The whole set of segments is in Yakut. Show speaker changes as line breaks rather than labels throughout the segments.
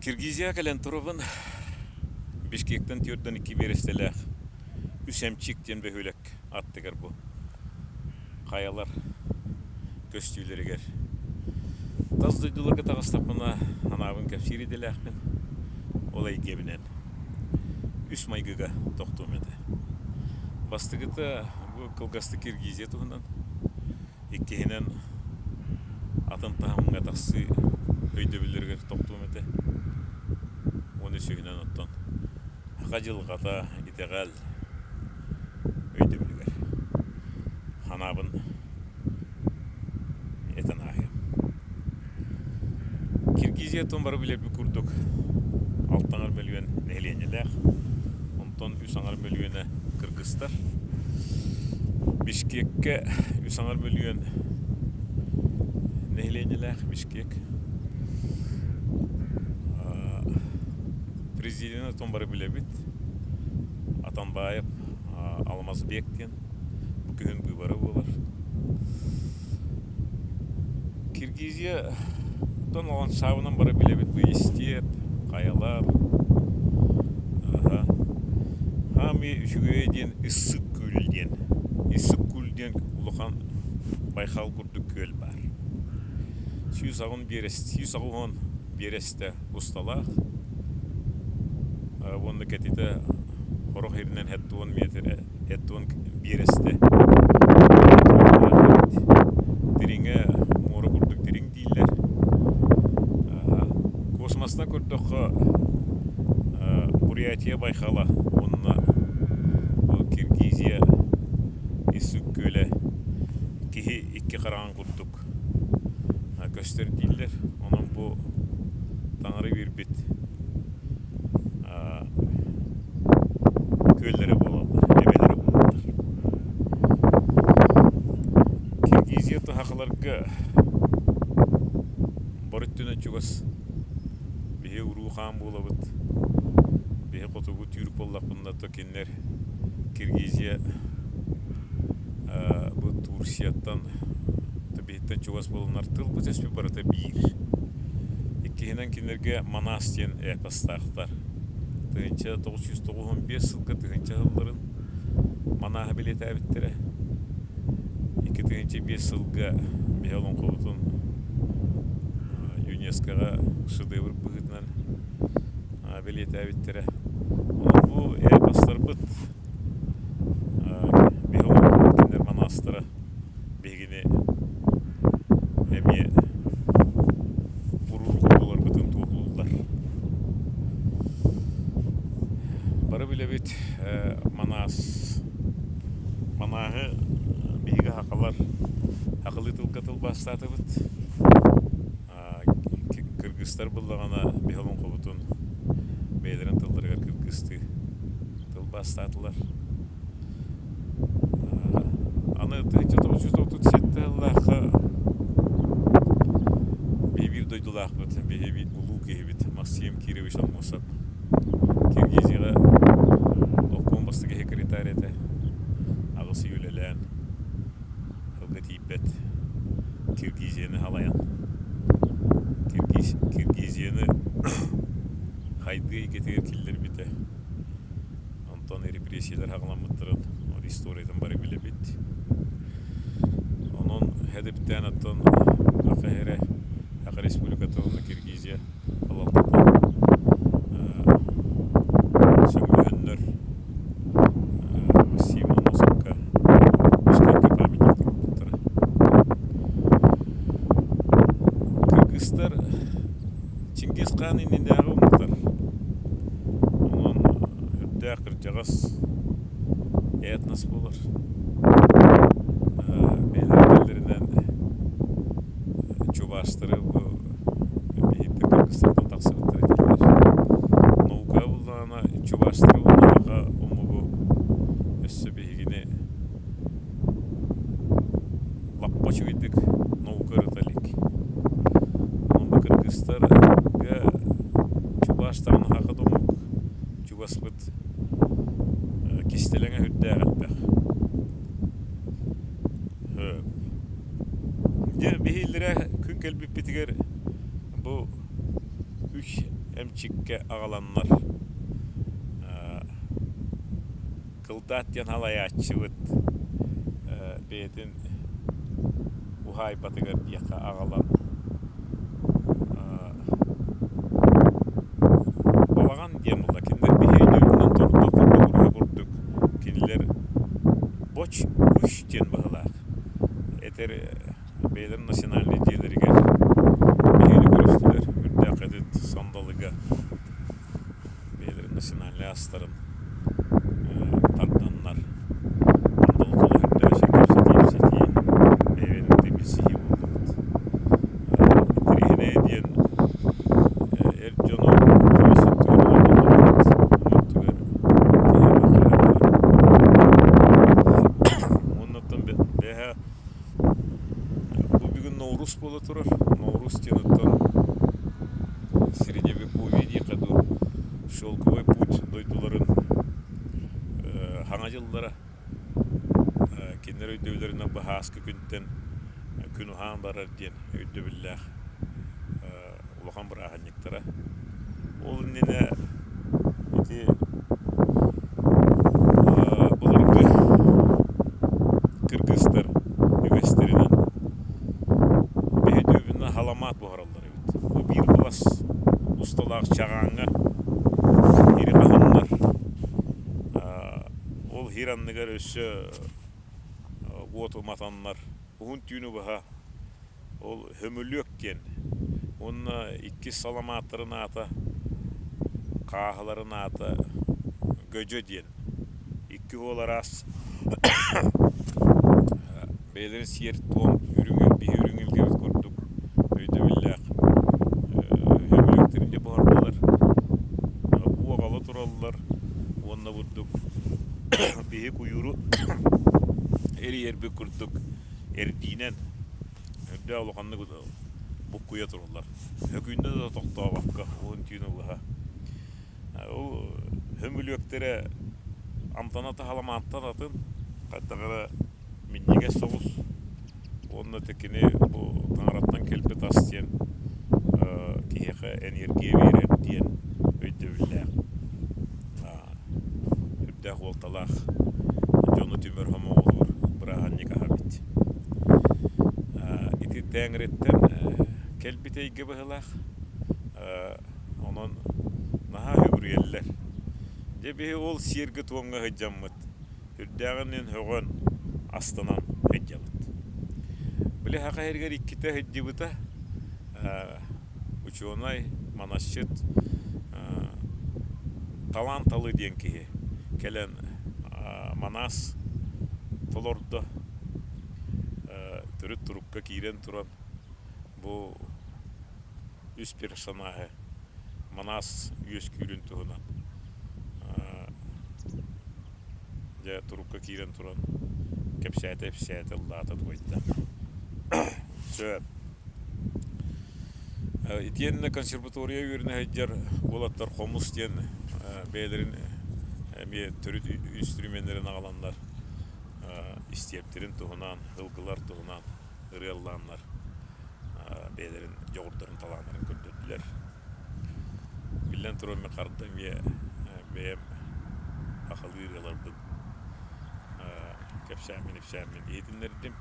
Киргизияҕа кэлэн турабын. Бишкектэн 42 биэрэстэлээх Үс Эмчик диэн бөһүөлэк аттыгар бу хайалар көстүүлэригэр. Тас дойдуларга таҕыстахпына анаабын кэпсиир идэлээхпин. Ол эйгэбинэн үс майгыга тохтуом этэ. Бастакыта бу кылгастык Киргизия туһунан. Иккиһинэн, атын таһымҥа тахсыы өйдөбүллэригэр тохтуом этэ. Уонна үсүһүнэн оттон саха дьылҕата, итэҕэл өйдөбүлүгэр санаабын этэн ааһыам. Киргизия тон бары билэрбит курдук алтаҥар мөлүйүөн нэһилиэнньэлээх, онтон үс аҥар мөлүйүөнэ кыргызтар. Бишкеккэ үс аҥар мөлүйүөн нэһилиэнньэлээх Бишкек. Президенин отон бары билэбит. Атамбаев Алмазбек диэн бу күһүн быыбара буолар. Киргизия тон ландшафтынан бары билэбит бу истиэп, хайалар. Аха. Хаамыы үчүгэйэ диэн Иссык күөл диэн. Иссык күөл диэн улахан байхал курдук күөл баар. 180 биэрэстэ усталаах уонна кэтитэ сорох иринэн 70 метр 71 биэрэстэ дириҥэ муора курдук дириҥ дииллэр. Космостан көрдөххө Бурятия байхала уонна Киргизия Иссык күөлэ киһи икки хараҕын курдук көстөр дииллэр. Онон бу таҥара биэрбит күөллэрэ буолаллар, эбэлэрэ буолаллар. Киргизия сахаларга бары өттүнэн чугас. Биһи уруу хаан буолабыт. Биһи хотугу түүр буоллахпытына то кинилэр Киргизия бу Турцияттан биһиттэн чугас буоланнар тылбыт өспүт барыта биир. Иккиһинэн кинилэргэ Манас диэн эпостаахтар. 1995 сылга тыһыынча сылларын Манааһы бэлиэтээбиттэрэ. 2005 сылга биһи олоҥхобутун ЮНЕСКО-ҕа шедевр быһыытынан бэлиэтээбиттэрэ. Онон бу эпостарбыт биһи олоҥхобут кинилэр манаастара биһигини эмиэ уруурҕуу буоларбытын туоһулууллар. Бары билэбит Манаас Манааһы биһиги сахалар сахалыы тылга тылбаастаатыбыт. Кыргызтар буллаҕына биһи олоҥхобутун бэйэлэрин тылларыгар кыргызтыы тылбаастаатылар. Аны 1937 сыллаахха биһи биир дойдулаахпыт, биһи улуу киһибит Максим Кирович Аммосов Киргизияҕа обком бастакы секретарь этэ. Аҕыс ый үлэлээн, сылга тиийбэт Киргизияны салайан, Киргизияны хайдыы эйгэтигэр киллэрбитэ. Онтон репрессиялар хаҕаламмыттарын историятын бары билэбит. Онон хэдиптээн оттон Саха сирэ, Саха Республиката уонна Киргизия салалтата сөҥүлүһэннэр Максим Аммосовка Бишкеккэ памятник туруорбуттара. Кыргызтар Чингис хаан иннинээҕи омуктар. Онон үрдээх кырдьаҕас этнос буолар. Бэйэлэрэ этэллэринэн чубаштары бу биһиттэн кыргызтартан тахсыбыттара дииллэр. Наукаҕа буллаҕына чубаштары уонна омугу өссө биһигини лаппа үчүгэйдик наука ырыта илик. Онон бу кыргызтарга чубаш даҕаны саха да омук чугаспыт кистэлэҥэ сүрдээх элбэх. Дьэ биһи иллэрээ күн кэлбиппитигэр бу үч эмчиккэ аҕаланнар Кылдаат диэн салайааччыбыт бэйэтин уһаайбатыгар диэххэ аҕалан балаҕан диэн буолла. Кинилэр биһи өйдөбүлүнэн тордох курдук уруһуй курдук кинилэр боч үш диэн быһыылаах. Этэр бэйэлэрин национальнай дьиэлэригэр биһигини көрүстүлэр. Үрдээх эдит сандалыга бэйэлэрин национальнай астарын тарданнар андалы тула үрдээх кэпсэтии бэйэ-бэйэни билсиһии буоллубут. Интэриэһинэй диэн эр дьону хаҥас өттүгэр олордуллубут, уҥа өттүгэр киһи Уонна оттон бэһэ бу бүгүн Ноурус буола турар. Ноурус диэн оттон средневековье диэххэ дуу, шелковый путь дойдуларын хаҥа дьыллара. Кинилэр өйдөбүллэринэн быһааскы күнтэн күн уһаан барар диэн өйдөбүллээх улахан бырааһынньыктара. Ол иннинэ ити былыргы кыргызтар үгэстэринэн бэһэдүөбүнэ халамаат буһараллар эбит. Бу биир былас усталаах чаҕааҥҥа ири хаһыннар. Ол иһир анныгар өссө уот уматаннар уһун түүнү быһа Ол Хөмүлүөк диэн уонна иккис саламааттарын аата, хааһыларын аата Гөдьө диэн. Икки уол араас бэйэлэрин сиэр-туом үрүҥ биһи үрүҥ илгэбит курдук өйдөбүллээх Хөмүлүөктэрин дьэ буһардылар. Уу аҕала тураллар уонна бурдук биһи куйууру эрийэрбит курдук эрдиинэн үрдээх улаханнык буккуйа тураллар. Өкүүндэ да тохтообокко уһун түүн ылыһа. Ол хөмүлүөктэрэ амтана таһаламааттан атын, хайдах эрэ минньигэс соҕус уонна кини бу таҥараттан кэлбит ас диэн киһиэхэ энергия биэрэр диэн өйдөбүллээх. Үрдээх уолталаах дьону түмэр хомоҕолуур бырааһынньык аһа эбит. Ити Тээҥириттэн кэлбит эйгэ быһыылаах. Онон наһаа үгүрүйэллэр. Дьэ биһи ол сиэргэ-туомҥа сылдьаммыт, үрдээҕин иһин һөҕөн, астынан сылдьабыт. Били саха сиригэр иккитэ сылдьыбыта. Учуонай, манасчыт Талаан Талы диэн киһи кэлэн Манаас толордо. Төрүт турукка киирэн туран бу үс персонаһы Манаас үөскүүрүн туһунан дьэ турукка киирэн туран кэпсээтэ-ипсээтэ, ыллаата-туойда. Сөп. Итиэннэ консерватория үөрэнэ сылдьар уолаттар хомус диэн бэйэлэрин эмиэ төрүт инструменнэрин аҕаланнар истиэптэрин туһунан, ылгылар туһунан ырыаллааннар бэйэлэрин дьоҕурдарын, талааннарын көрдөрдүлэр. Биллэн турар, мин харда эмиэ бэйэм сахалыы ырыаларбын кэпсээммин-ипсээммин иһитиннэрдим.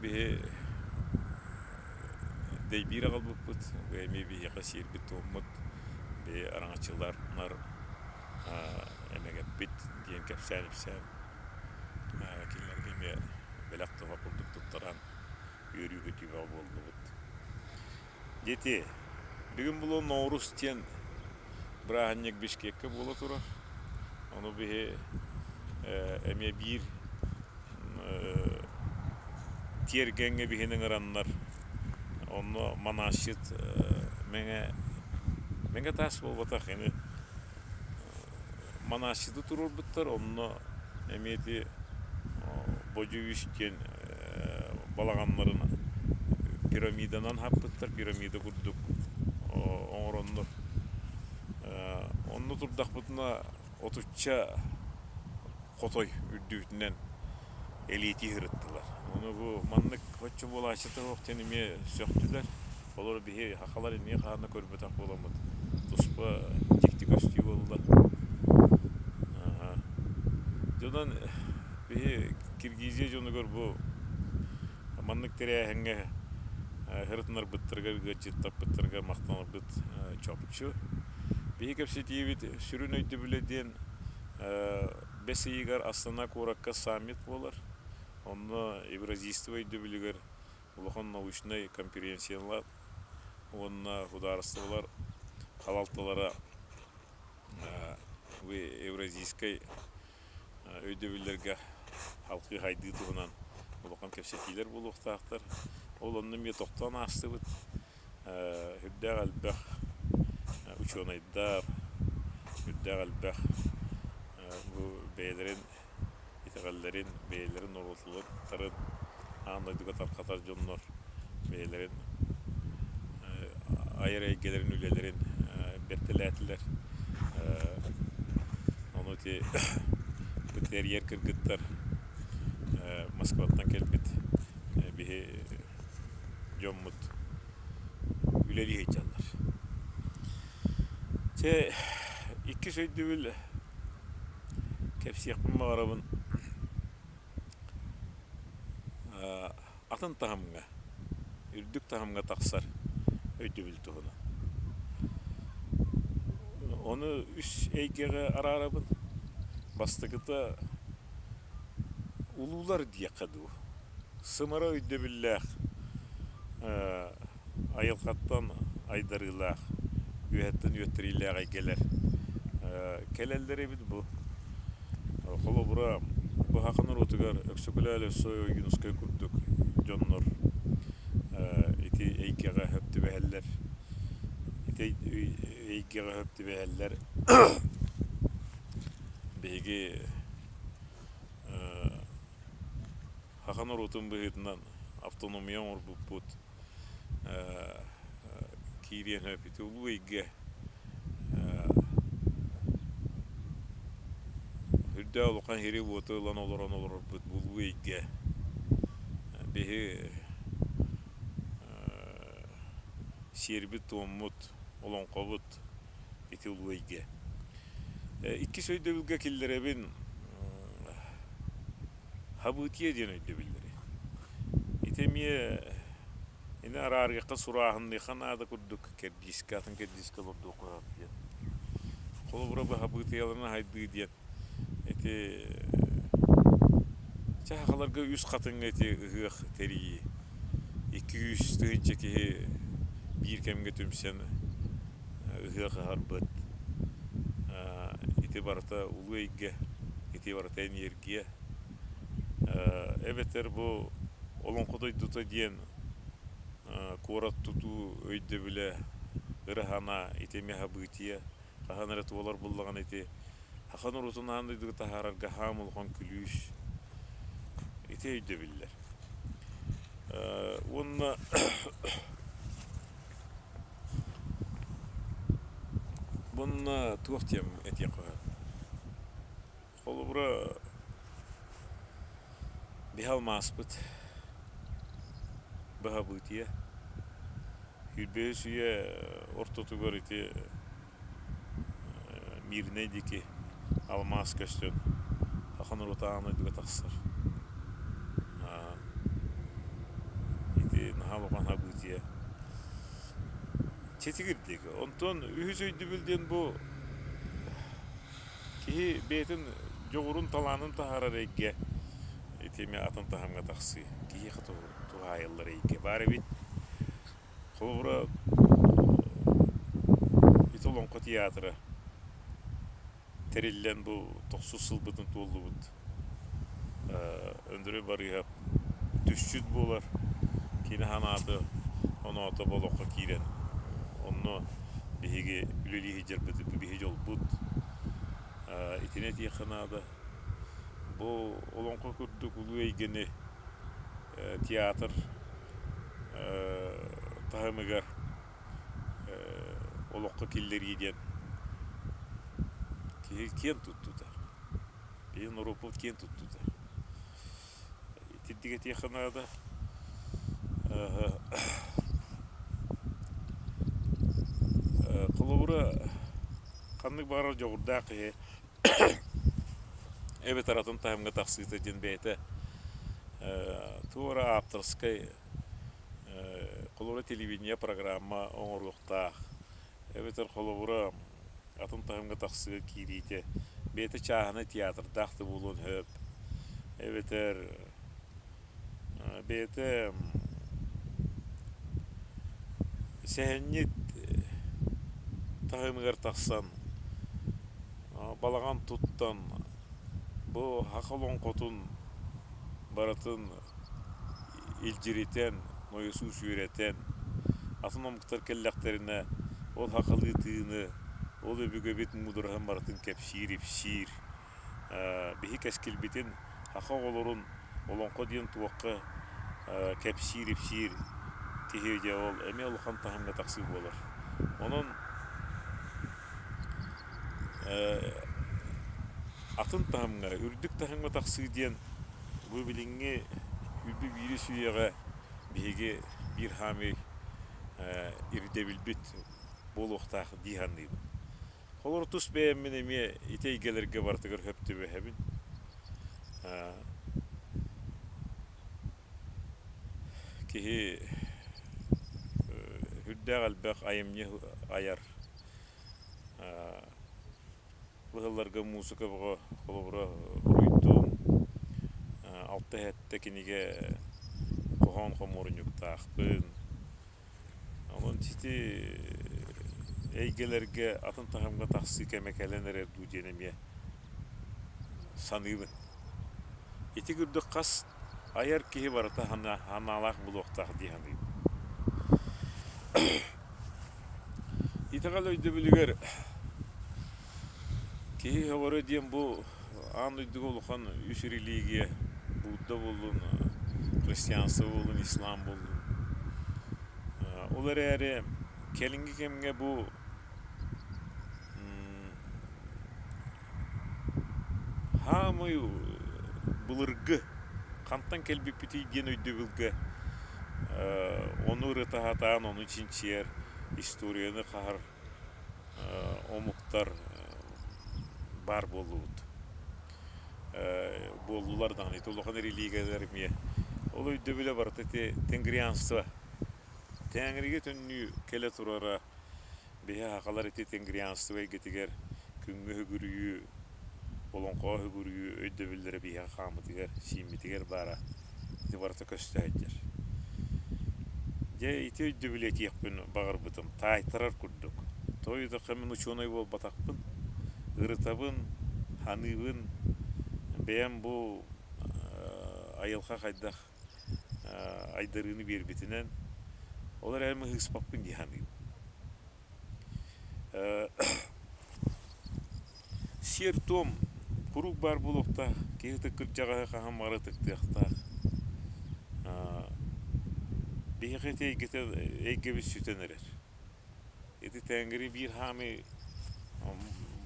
Биһи дэйбиир аҕалбыппыт, эмиэ биһиэхэ сиэрбит-туоммут, биһи араҥаччылар эмэгэппит диэн кэпсээн-ипсээн кинилэргэ эмиэ бэлэх-туһа курдук туттаран үөрүү-көтүү бөҕө буоллубут. Дети, бүгүн булуон Ноурус диэн бырааһынньык Бишкеккэ буола турар. Ону биһи эмиэ биир тиэргэҥҥэ биһини ыҥыраннар, онно манаасчыт мэҥэ мэҥэ таас буолбатах ини Манаасчыты туруорбуттар, онно эмиэ ити Бодьуйус диэн балаҕаннарын пирамиданан хаппыттар, пирамида курдук оҥороннор. Онно турдахпытына отучча хотой үрдүбүтүнэн элиэтии сырыттылар. Ону бу маннык оччо буолааччыта суох диэн эмиэ сөхтүлэр. Олору биһи сахалар эмиэ хаһан да көрбөтөх буоламмыт туспа дьикти көстүү буолла. Дьонон биһи Киргизия дьонугар бу маннык тэрээһиҥҥэ сырытынарбыттарыгар, ыалдьыттаппыттарыгар махтанарбыт чопчу. Биһи кэпсэтиибит сүрүн өйдөбүлэ диэн бэс ыйыгар Астана куоракка саммит буолар. Онно евразийство өйдөбүлүгэр улахан научнай конференциялар уонна судаарыстыбалар халалталара евразийскай өйдөбүллэргэ халкыы хайдыы туһунан улахан кэпсэтиилэр буолуохтаахтар. Ол онно эмиэ тохтоон аастыбыт. Үрдээх элбэх учуонайдар, үрдээх элбэх бу бэйэлэрин итэҕэллэрин, бэйэлэрин норуоттарын аан дойдуга тарҕатар дьоннор бэйэлэрин айар эйгэлэрин, үлэлэрин бэртэлээтилэр. Ону ити бу тэрийэр кыргыттар Москваттан кэлбит биһи дьоммут үлэлии сылдьаллар. Чэ, иккис өйдөбүл кэпсиэхпин баҕарабын атын таһымҥа, үрдүк таһымҥа тахсар өйдөбүл туһунан. Ону үс эйгэҕэ араарабын. Бастакыта улуулар диэххэ дуу, сымара өйдөбүллээх айылҕаттан айдарыылаах, үөһэттэн үөттэриилээх эйгэлэр кэлэллэр эбит бу. Холобура, бу саха норуотугар Өксөкүлээх Өлөксөй Ойуунускай курдук дьоннор ити эйгэҕэ сөп түбэһэллэр. Ити эйгэҕэ сөп түбэһэллэр. Биһиги Саха норуотун быһыытынан автономия оҥорбуппут киириэн сөп ити улуу эйгэ үрдээх улахан сири-уоту ылан олорон олорорбут улуу эйгэ биһи сиэрбит-туоммут, олоҥхобут ити улуу эйгэ. Иккис өйдөбүлгэ киллэрэбин Хабытия диэн өйдөбүллэри. Ити эмиэ ини араарыахха сурааһынныахха наада курдук кэрдиискэ атын кэрдиискэ олордуохха сөп диэн. Холобура бу хабыытыйаларын аһайдыы диэн ити чаһахаларга үс хатыҥҥа ити ыһыах тэрийии 200 тыһыынча киһи биир кэмҥэ түмсэн ыһыах ыһарбыт ити барыта улуу эйгэ, ити барыта эниэргийэ. Эбэтэр бу Олоҥхо дойдута диэн куорат тутуу өйдөбүлэ, ыра санаа, ити эмиэ событие, хаһан эрэ туолар буоллаҕына ити саха норуотун аан дойдуга таһаарарга хаам улахан күлүүс ити өйдөбүллэр. Уонна Уонна туох диэн этиэххэ сөп. Холобура, биһи алмааспыт быһабыытыйа 25 үйэ ортотугар ити Мирнэй диэки алмаас көстөн саха норуота аан дойдуга тахсар. Ити наһаа улахан событие. Чэчигирдик. Онтон үһүс өйдөбүл диэн бу киһи бэйэтин дьоҕурун, талаанын таһаарар эйгэ ити эмиэ атын таһымҥа тахсыы. Киһиэхэ туһаайыллар эйгэ баар эбит. Холобура, ити Олоҥхо театра тэриллэн бу тохсус сылбытын туоллубут. Өндөрөй Барыыһап түсчүт буолар. Кини санаата, оноото бу олоххо киирэн, онно биһиги үлэлии сылдьарбыт, биһи дьолбут. Итини этиэххэ наада. Бу олоҥхо курдук улуу эйгэни театр таһымыгар олоххо киллэрии диэн киһи киэн туттуута. Биһи норуоппут киэн туттуута. Итирдик этиэххэ наада. Холобура, ханнык баҕарар дьоҕурдаах киһи эбэтэр атын таһымҥа тахсыыта диэн бэйэтэ туора ааптарскай холобура телевидение программа оҥоруохтаах эбэтэр холобура атын таһымҥа тахсыыга киириитэ бэйэтэ чааһынай театрдаах да буолуон сөп эбэтэр бэйэтэ сэһэнньит таһымыгар тахсан балаҕан туттан бу саха олоҥхотун барытын илдьиритэн, нойосуус үөрэтэн, атын омуктар кэллэхтэринэ ол сахалыы тыыны, ол өбүгэбит муудараһын барытын кэпсиир-ипсиир. Биһи кэскилбитин саха оҕолорун олоҥхо диэн туохха кэпсиир-ипсиир киһи дьэ ол эмиэ улахан таһымҥа тахсыы буолар. Онон атын таһымҥа, үрдүк таһымҥа тахсыы диэн бу билиҥҥи 21 үйэҕэ биһиги биир хаамыы ирдэбилбит буолуохтаах дии саныыбын. Холобур, тус бэйэммин эмиэ ити эйгэлэргэ барытыгар сөп түбэһэбин. Киһи сүрдээх элбэх айымньы айар. Быһылларга муусука бөҕө холобура уруйдуум, алта-сэттэ кинигэ хоһоон хомуурунньуктаахпын. Онон ити эйгэлэргэ атын таһымҥа тахсыы кэмэ кэлэн эрэр дуу диэн эмиэ саныыбын. Ити курдук хас айар киһи барыта санаалаах буолуохтаах дии саныыбын. Итэҕэл өйдөбүлүгэр киһи сөҕөрө диэн бу аан дойдуга улахан үс религия Будда буоллун, христианство буоллун, ислам буоллун. Ол эрээри кэлиҥҥи кэмҥэ бу Хаамай былыргы хантан кэлбиппитий диэн өйдөбүлгэ ону ырыта сатаан, ону чинчийэр, историяны хаһар омуктар баар буоллубут. Буоллулар даҕаны ити улахан религиялар эмиэ. Ол өйдөбүлэ барыта ити тенгрианство. Тэҥригэ төннүү кэлэ турара Биһи сахалар ити тенгрианство эйгэтигэр күҥҥэ үгүрүйүү, олоҥхоҕо үгүрүйүү өйдөбүллэрэ биһиэхэ хааммытыгар, сииммитигэр баара ити барыта көстө сылдьар. Дьэ ити өйдөбүлү этиэхпин баҕарбытым, таайтарар курдук. Тоҕо диэтэххэ мин учуонай буолбатахпын, ырытабын, ханыыбын, бэйэм бу айылҕа хайдах айдарыыны биэрбитинэн, ол эрээри мыһыыспаппын дии саныыбын. Сиэр-туом куруук баар буолуохтаах, киһи ытык кырдьаҕаһы хаһан баҕарар ытыктыахтаах. Биһиэхэ ити эйгэтэ эйгэбит сүтэн эрэр. Ити Тэҥгири биир хаамыы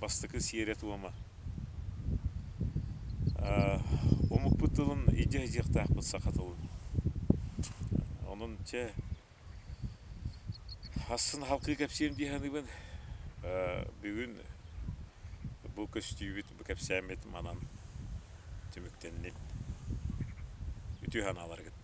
бастакы сиэрэ-туома. Омукпут тылын илдьэ сылдьыахтаахпыт саха тылын. Онон чэ Ахсын халкыы кэпсиэм дии саныыбын. Бүгүн бу көстүүбүт, бу кэпсээммит манан түмүктэннин. Үтүө санааларгыт.